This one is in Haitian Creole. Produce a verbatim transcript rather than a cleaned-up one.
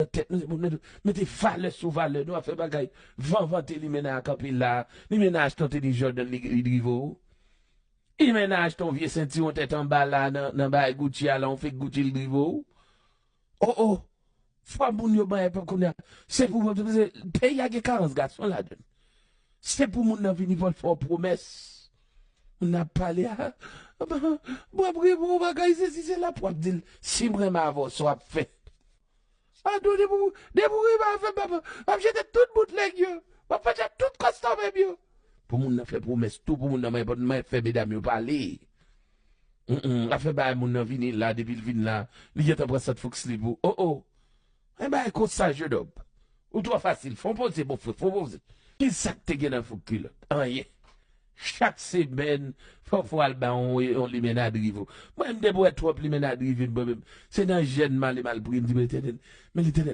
nan tèt nou, se pou nou mete valè sou valè, nou ap fè bagay vanvante. Limena a kanpe la, Limena achte yon tenis Jordan, li, li drive w. Limena achte yon vye sentiwon tèt anba la, nan, nan bagay Gucci a la, yon fake Gucci, li drive w. Oh, oh. Fwa moun yo bay epòk kounye a. Se pou, se, peyi a gen karans gason ladan l. Se pou moun nan vini pou l fè w pwomès. Moun nan ap pale a. Bon, apre bon bagay, se si se la pou ap di l, si m renmen avè w, sa w ap fè. Ado, depi w, depi w rive avè m, papa, m ap jete tout bout nèg yo. M ap fè tout kòs tanmen m yo. Pou moun nan fè pwomès tou, pou moun nan mwen, mwen fè medam yo pale. Mm, mm, afè bagay moun nan vini la, depi l vin la, li gentan pran sant fouk slip ou. Oh, oh. Yon bagay konsa, jennonm. Ou twò fasil. Fon poze, mon frè, fon poze. Ki sa k te gen nan fouk kilòt? Anyen. Chak semèn, fò, fò al ba yon, yon limena drive ou. Mwen, m te bwè twòp limena drive m, mwen menm. Se nan jèn m ale m al priye, m di, men Letènèl, men Letènèl,